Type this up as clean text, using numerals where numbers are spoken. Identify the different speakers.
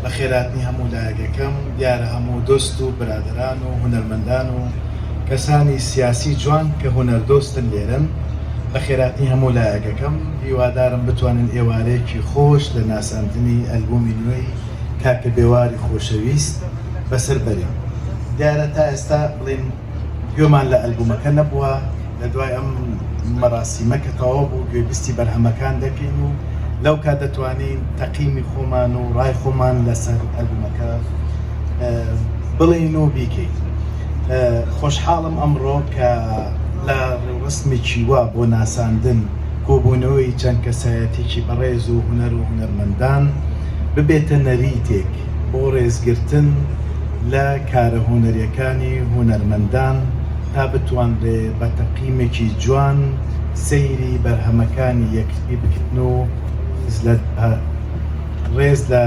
Speaker 1: بەخێرهاتنی هەموو لایەکەکەم، دیارە هەموو دۆست و برادەران و هونەرمەندان و کەسانی سیاسی جوان کە هونەردۆستن لێرەن، بەخێرهاتنی هەموو لایەکەکەم، هیوادارم بتوانین ئێوارەیەکی خۆش لە ناساندنی ئەلبومی نوێی کاکە بێواری خۆشەویست بەسەر بەرین. دیارە تا ئێستا بڵێین گوێمان لە ئەلبومەکە نەبووە، لە دوای ئەم مەراسیمە کە تەواو بوو گوێبیستی بەرهەمەکان دەکەین و لەو کات دەتوانین تەقیمی خۆمان و ڕای خۆمان لەسەر ئەلبومەکە بڵێین و بیکەین. خۆشحاڵم ئەمڕۆ کە لە ڕێوڕەسمێکی وا بۆ ناساندن کۆبوونەوەی چەند کەسایەتیی بەڕێز و هونەر و هونەرمەندان ببێتە نەریتێک بۆ ڕێزگرتن لە کارە هونەریەکانی هونەرمەندان تا بتوانرێ بە تەقیمێکی جوان سەیری بەرهەمەکانی یەکتری بکەن و ڕێز لە.